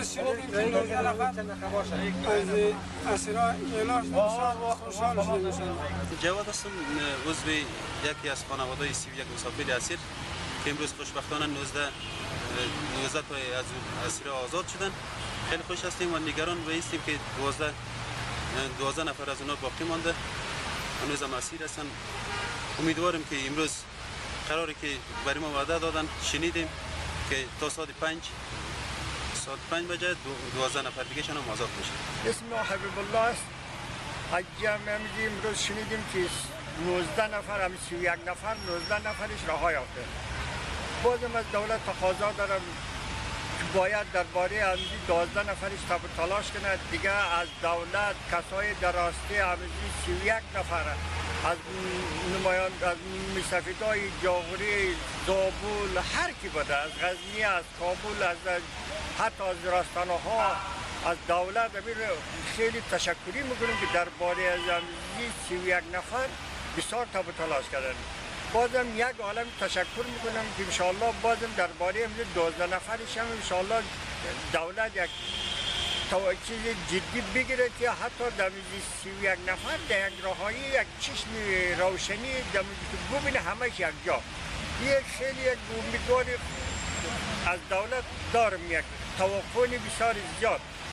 امروز شنیدیم که 19 نفر از اسیرا اعلان شد، بسیار خوشحال شدیم. جواد هستم، عضو یکی از خانواده 31 مسافر اسیر که امروز خوشبختانه 19 تا از اسیرها آزاد شدن. خیلی خوش هستیم و نگران و هستیم که 12 نفر از اونا باقی مانده، هنوز هم اسیر هستن. امیدواریم که امروز قراری که برای ما وعده دادن شنیدیم که تا ساعت 5 بجه 12 نفر دیگه شون هم آزاد میشه. اسم ما حبیب الله است. جمع امروز شنیدیم که 19 نفر هم 31 نفر 19 نفرش رها یافته. بازم از دولت تقاضا دارم که باید درباره همزی 12 نفرش تلاش کنه. دیگه از دولت کسای دراسته همزی 31 نفر از نمایان از مسافرای جاغوری، زابل، هر کی بوده، از غزنی، از کابل، از حتی از راستانه ها، از دولت خیلی تشکری میکنیم که درباره از همزی 31 نفر بسیار تب و تلاش کردن. بازم یک عالم تشکر میکنم که انشاءالله بازم درباره امروز 12 نفرش هم انشاءالله دولت یک چیز جدی بگیره که حتی در 31 نفر در یک راهایی یک چشم روشنی در ببینه همش یک جا. یک خیلی یک امیدواری از دولت دارم، یک توقع بسیار زیاد.